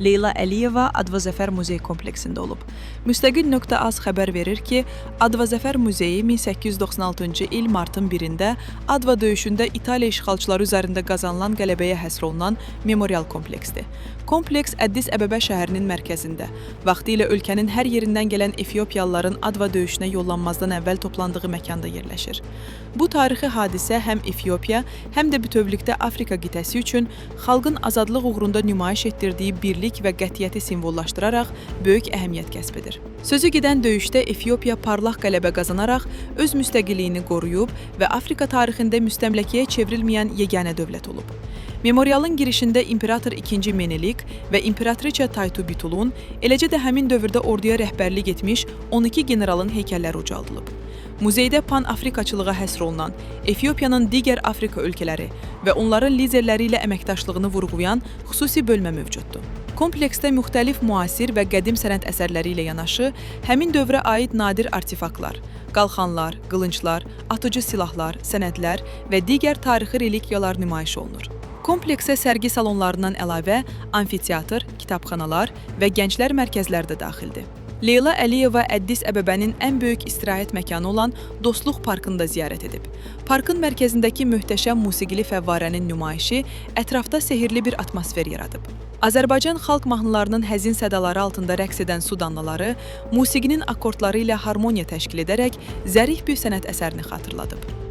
Leyla Əliyeva Adva Zəfər Muzey kompleksində olub. Müstəqil.az xəbər verir ki, Adva Zəfər Muzeyi 1896-cı il martın 1-də Adva döyüşündə İtaliya işğalçıları üzərində qazanılan qələbəyə həsr olunan memorial kompleksdir. Kompleks Əddis Əbəbə şəhərinin mərkəzində, vaxtilə ölkənin hər yerindən gələn Efiopiyalıların Adva döyüşünə yollanmazdan əvvəl toplandığı məkanda yerləşir. Bu tarixi hadisə həm Efiopiya, həm də bütövlükdə Afrika qitəsi üçün xalqın azadlıq uğrunda nümayiş etdirdiyi birlik və qətiyyəti simvollaşdıraraq böyük əhəmiyyət kəsb edir. Sözü gedən döyüşdə Efiopiya parlaq qələbə qazanaraq öz müstəqilliyini qoruyub və Afrika tarixində müstəmləkəyə çevrilməyən yeganə dövlət olub. Memorialın girişində İmperator 2-ci Menelik və İmperatriça Taytu Bitulun, eləcə də həmin dövrdə orduya rəhbərlik etmiş 12 generalın heykəlləri ucaldılıb. Muzeydə pan-Afrikaçılığa həsr olunan Efiopiyanın digər Afrika ölkələri və onların liderləri ilə əməkdaşlığını vurğulayan xüsusi bölmə mövcuddur. Kompleksdə müxtəlif müasir və qədim sənət əsərləri ilə yanaşı, həmin dövrə aid nadir artefaktlar, qalxanlar, qılınclar, atıcı silahlar, sənədlər və digər tarixi relikviyalar nümayiş olunur. Kompleksə sərgi salonlarından əlavə amfiteatr, kitabxanalar və gənclər mərkəzləri də daxildir. Leyla Əliyeva Əddis Əbəbənin ən böyük istirahət məkanı olan Dostluq Parkını da ziyarət edib. Parkın mərkəzindəki möhtəşəm musiqili fəvvarənin nümayişi ətrafda sehrli bir atmosfer yaradıb. Azərbaycan xalq mahnılarının həzin sədaları altında rəqs edən su damlaları musiqinin akkordları ilə harmoniya təşkil edərək zərif bir sənət əsərini xatırladıb.